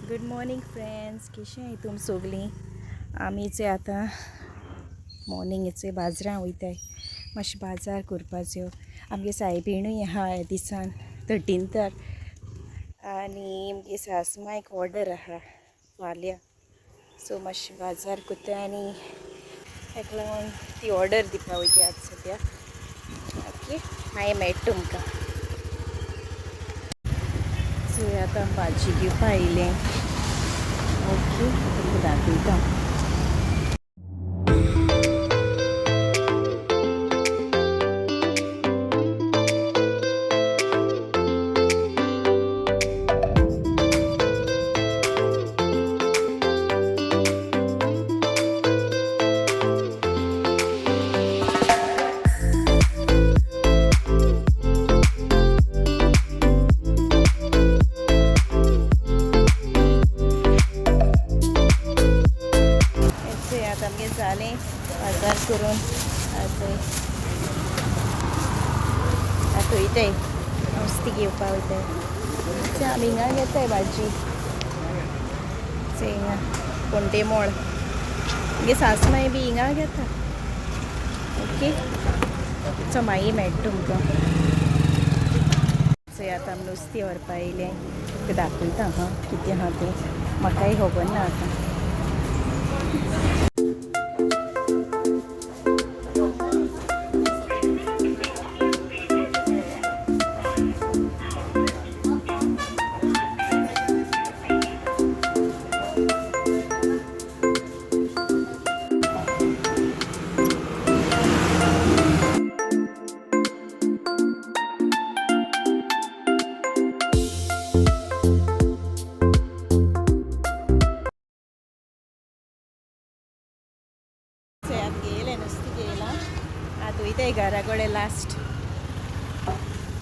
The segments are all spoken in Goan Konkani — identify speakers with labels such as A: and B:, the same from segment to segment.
A: गुड मॉर्निंग फ्रेंड्स, कशें तुम सगळीं? आमी जे आतां मॉर्निंग बाजारां वयताय, मातशें बाजार करपाचो. आमगे सायबिणूय आहा ह्या दिसान 13थार आनी आमगे सासमांयक ऑर्डर आहा फाल्यां. सो मातशें बाजार करता आनी ताका लागून ती ऑर्डर दिवपा वयता आतां सद्या. ओके, मागीर मेळटा तुमकां. सो आतां भाजी घेवपा येयलें. ओके, तुमकां दाखयता. आतां आमगें जालें बाजार करून. आतां आतां वयताय नुस्तें घेवपा वयताय. आमी हिंगा घेताय भाजी. हिंगा कोंटेमोळ आमगे सासमांय बी हिंगा घेता. ओके, सो मागीर मेळटा तुमकां. चोय आतां आमी नुस्तें व्हरपा येयलें. तुका दाखयता हां कितें आहा तें, म्हाकाय खबर ना आतां. आतां घेयलें नुस्तें घेयलां, आतां वयताय घरा कडेन लास्ट.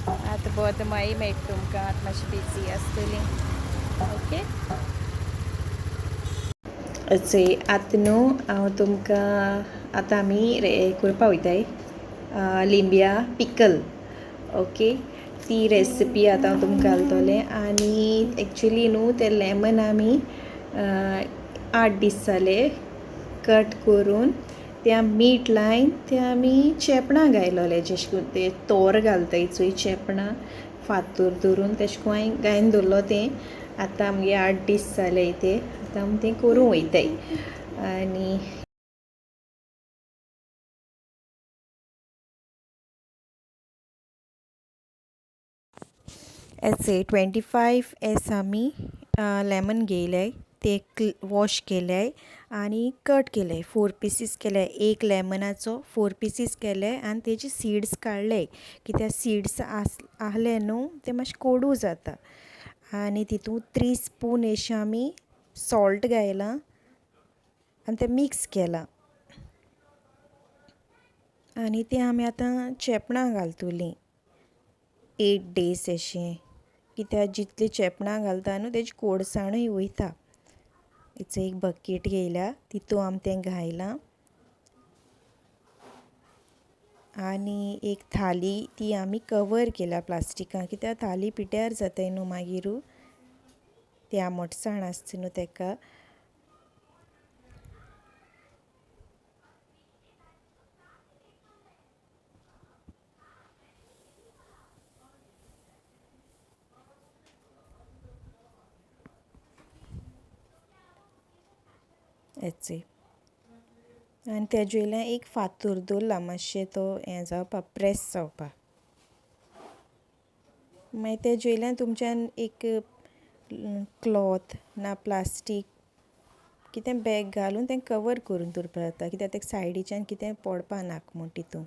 A: आतां बोत मागीर मेळटा तुमकां, आतां मातशी बिजी आसतली. ओके, चोय आतां न्हू हांव तुमकां आतां आमी करपा वयताय लिंबिया पिकल. ओके, ती रेसिपी आतां हांव तुमकां घालतलें. आनी एक्चुली न्हू तें लेमन आमी 8 दीस जाले कट करून त्या मीठ लायन ते आमी चेपणां घायलोले. जशें करून ते तोर घालताय चोय चेपणां फातर धरून, तेशें करून हांवें घायन दवरलो तें. आतां आमगे 8 दीस जाले ते, आतां आमी तें करूंक वयताय. आनी एसे 25 एस आमी लेमन घेयले, ते वॉश केले आनी कट केले, 4 पिसीस केले. एक लेमनाचो 4 पिसीस केले आनी तेजे सिड्स काडले, कित्याक सिड्स आहले न्हू ते मातशे कोडू जाता. आनी तितून 3 स्पून अशें आमी सॉल्ट घायलां आनी तें मिक्स केलां आनी तें आमी आतां चेपणां घालतलीं 8 डेज अशें. कित्याक जितली चेपणां घालता न्हू तेजी कोडसाणूय वयता. एक बकेट घेयल्या, तितू आमी तें घायलां आनी एक थाली ती आमी कवर केल्या प्लास्टिकान, कित्याक थाली पिड्ड्यार जाताय न्हू मागीर, ती आमटसाण आसता न्हू तेका. हेचे आनी तेजे वयल्यान एक फातर दवरला मातशें तो हें जावपा, प्रेस जावपा. मागीर तेजे वयल्यान तुमच्यान एक क्लॉथ ना प्लास्टीक कितें बॅग घालून तें कवर करून दवरपा जाता, कित्याक तेका सायडीच्यान कितें पडपा नाका म्हूण तितून.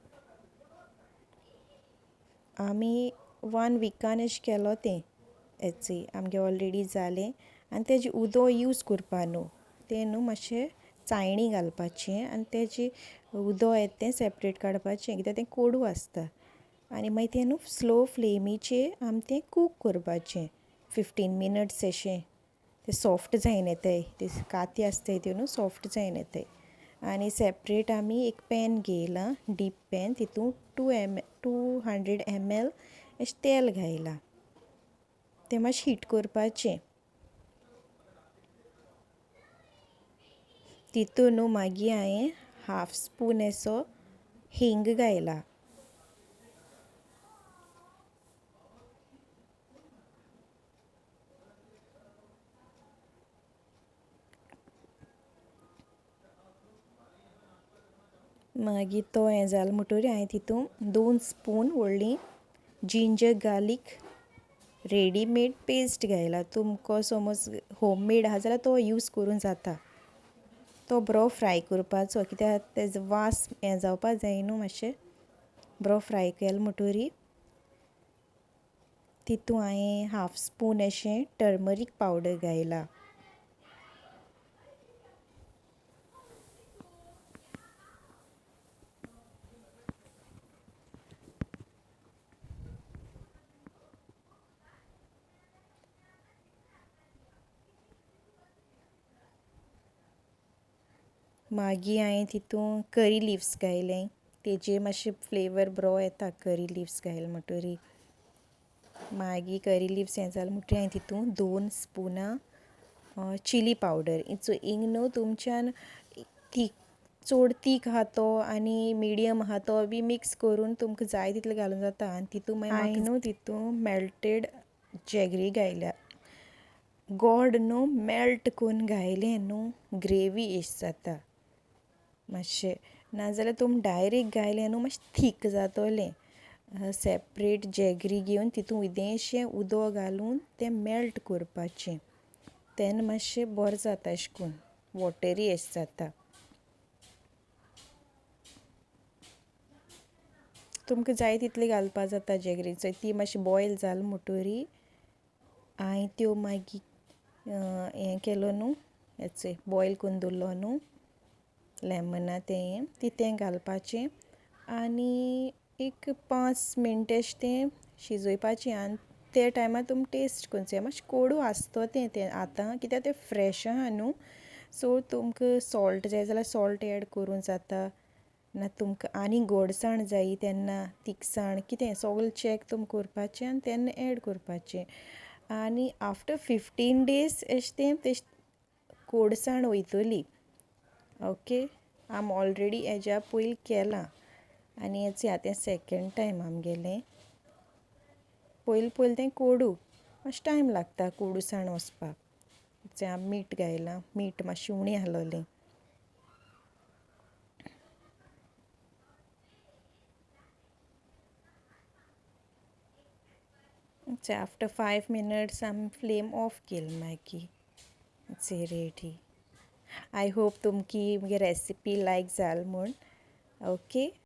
A: आमी 1 विकान अशें केलो तें. हेचे आमगे ऑलरेडी जालें. आनी तेजें उदक यूज करपा न्हू, तें न्हू मातशें चायणी घालपाचें आनी तेजें उदक येता तें सेपरेट काडपाचें, कित्याक तें कोडू आसता. आनी मागीर तें न्हू स्लो फ्लेमीचेर आमी तें कूक करपाचें 15 मिनट्स अशें. तें सॉफ्ट जायन येताय, ते काती आसताय त्यो न्हू सॉफ्ट जायन येताय. आनी सेपरेट आमी एक पॅन घेयलां, डीप पॅन, तितून 200 ml अशें तेल घायलां, तें मातशें हीट करपाचें. तितून न्हू मागीर हांवें हाफ स्पून असो हिंग घायला. मागीर तो हें जालें म्हणटरी हांवें तितून 2 स्पून व्हडली जिंजर गार्लीक रेडीमेड पेस्ट घायला. तुमकां समज होममेड आसा जाल्यार तो यूज करूंक जाता. तो बरो फ्राय करपाचो कित्याक तेजो वास हें जावपा जाय न्हू मातशें बरो फ्राय केलो म्हणटरी तितून हांवें हाफ स्पून अशें टर्मरीक पावडर घायला. मागीर हांवें तितून करी लिव्स घायले तेजे मातशे फ्लेवर बरो येता करी लिव्स घायले म्हणटरी. मागीर करी लिव्स हें जालें म्हणटरी हांवें तितून 2 स्पुनां चिली पावडर. हिंग न्हू तुमच्यान तीख चड तीख आसा तो आनी मिडियम आसा तो बी मिक्स करून तुमकां जाय तितलें घालूंक जाता. आनी तितून मागीर हांवें न्हू तितून मेल्टेड जेगरी घायल्या. गोड न्हू मेल्ट करून घायलें न्हू ग्रेवी एश जाता मातशें. नाजाल्यार तुमी डायरेक्ट घायलें न्हू मातशें थीक जातोलें. सेपरेट जेगरी घेवन तितून इदेंशें उदक घालून तें मेल्ट करपाचें तेन्ना मातशें बरें जाता अशें करून वॉटरी अशें जाता. तुमकां जाय तितली घालपा जाता जेगरी. ती मातशी बॉयल जाली म्हणटरी हांवें त्यो मागीर हें केलो न्हू हेचे बॉयल करून दवरलो न्हू लेमना तें तें घालपाचें आनी एक 5 मिनट अशें तें शिजोवपाचें आनी ते टायमार तुमी टेस्ट करून चोया मातशें कोडू आसतो तें आतां कित्याक तें फ्रेश आसा न्हू सो तुमकां सॉल्ट जाय जाल्यार सॉल्ट एड करूंक जाता. ना तुमकां आनी गोडसाण जायी तेन्ना तिखसाण कितें सगलें चॅक तुमी करपाचें आनी तेन्ना एड करपाचें. आनी आफ्टर 15 डेज अशें तें तेश कोडसाण वयतली. ओके, आमी ऑलरेडी हेज्या पयलीं केलां आनी हें आतां सेकेंड टायम आमगेलें. पयलीं पयलीं तें कोडू मातशें टायम लागता कोडूसाण वचपाक. आमी मीठ घायलां, मीठ मातशें उणें आसलोलें. आफ्टर 5 मिनट्स आमी फ्लेम ऑफ केली मागीर. It's ready. I hope तुमकी म्हगे रेसिपी लायक जाल म्हूण. ओके.